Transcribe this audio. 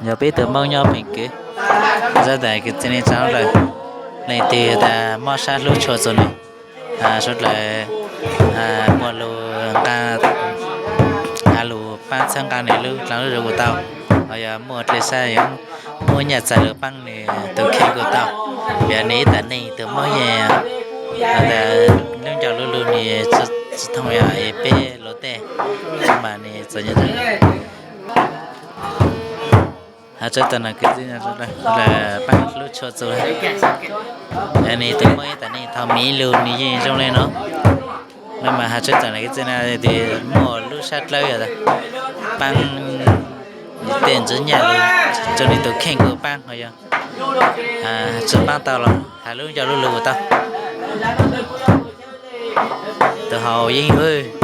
Yog peb tus Hmoob nyob pheem kwv, sab tas kwv tij neej tsa lawm, leej twg tas mob sab hlub tshua txug nws, suav dlawg muaj lus nqa, lus paab txhawb nqa nws lub dlaag lub zug kuj tau, ho yog muaj dlej sab yuav muab nyaj txag lug paab nws tus kheej kuj tau. Yog nws ib tag neeg tus Hmoob yeej lub ncauj lub lug nws tsi thooj yog peb luag tej, mas nws txom nyem. Has tsawb tawm na kwv tij, paab hlub tshua txug, yog nws tus Hmoob ib tag neeg thaum miv lug nws yeej zoo le no. No mas has tsawb tawm na kwv tij na, muaj lub sab dlawb yog paab tej ntsuj nyaj lug rua nws tus kheej kuj paab, ho yog tsi paab tau los has lub ncauj lub lug tau. Tus Haus Yeeb Vwj,